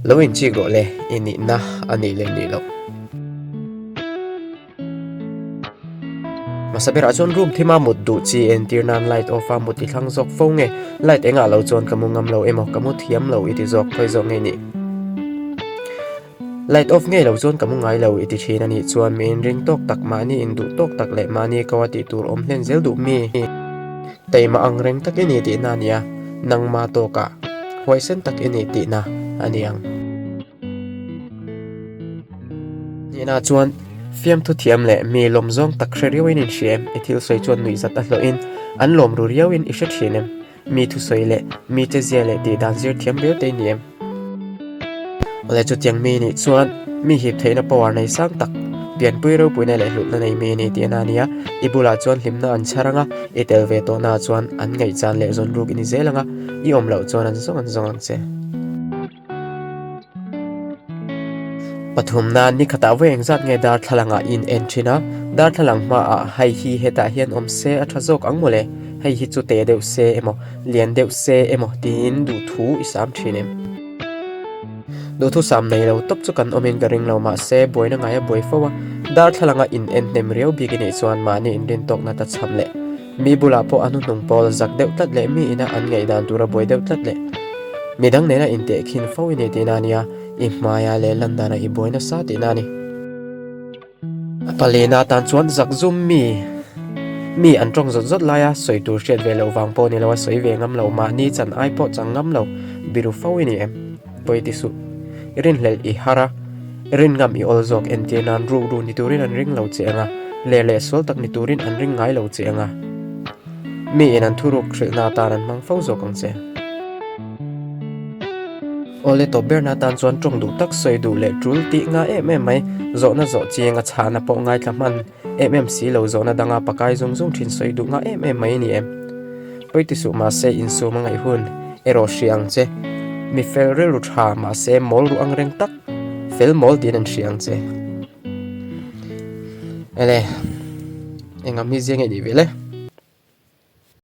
Lo inchik rawh le, i nihna a nih leh nih loh. Hmasa berah chuan room thima mut duh chi entir nan light off a mut i thlang zawk fo nge, light engah lo chuan ka mu ngam lo emaw ka mu thiam lo i ti zawk khawi zawk nge nih. Light off ngei lo chuan ka mu ngai lo i ti thin a nih chuan mi inring tawk tak mahni induh tawk tak leh mahni ko a tih tur awm hlen zel duh mi taima ang reng tak i ni tihna a nia, nangma tawkah huaisen tak i ni tihna a ni ang. Hnihna chuan fiamthu thiam leh mi lawm zawng tak hre riauin in hria em? I thil sawi chuan nuihzat a hlawhin an lawm ru riauin i hre thin em? Mi thusawi leh mi che zia leh tih dan zir thiam riau te i ni em? Awle chutiang mi nih chuan mi hip theihna power nei sang tak, pianpui ropuina leh hlutna nei mi ni tihna a nia. I bulah chuan hlimna an chhar ang a, i tel ve tawhnaah chuan an ngaihchan leh zawn ruk i ni zel ang a, i awm loh chuan an zawng an zawng ang che. Pathumna ni khatah vawi engzat nge darthlalangah in en thin a, darthlalang hmaah hei hi hetah hian awm se a tha zawk ang mawle, hei hi chu te deuh se emaw, lian deuh se emaw tiin duhthu i sam thin em? Duhthu sam nei lo tawp chu kan awmin ka ring lo mahse buaina ngaia buai fo a, darthlalanga in en hnem riau bik i neih chuan mahni inrintawkna ta chham leh Mi bulah pawh a hnuhnung pawl zak deuh tlat leh mi ina an ngaihdan tura buai deuh tlat leh midang nena intehkhin fo i nei tihna a nia, i hmaia leh lan dana i buai nasa tihna a ni. A palena atan chuan zak zum mi mi an tawng zawt zawt laia sawi tur hriat ve loh vang pawh ni lo a sawi ve ngam lo, mahni chan ai pawh chang ngam lo biru fo i ni em? Pawi ti suh. I rinhlelh i har a, i rin ngam i awl zawk entir nan ruk ru ni turin an ring lo che ang a, ler leh sual tak ni turin an ring ngai lo che ang a. Mi in an thuruk hrilhna atan an hmang fo zawk ang che. Awle tawp berna atan chuan tawng duh tak sawi duh leh tul tih nga em em mai, zawhna zawh chiang a chhahna pawh ngaithla hman em em si lo zawhna danga pakai zung zung thin sawi duh nga em em mai a ni em. Pawi ti suh mahse insum a ngaih hun erawh hria ang che. Mi fel rilru tha mahse mawl ruh ang reng tak fel mawl tiin an hria ang che. Ele, engam hi zia nge nih ve le?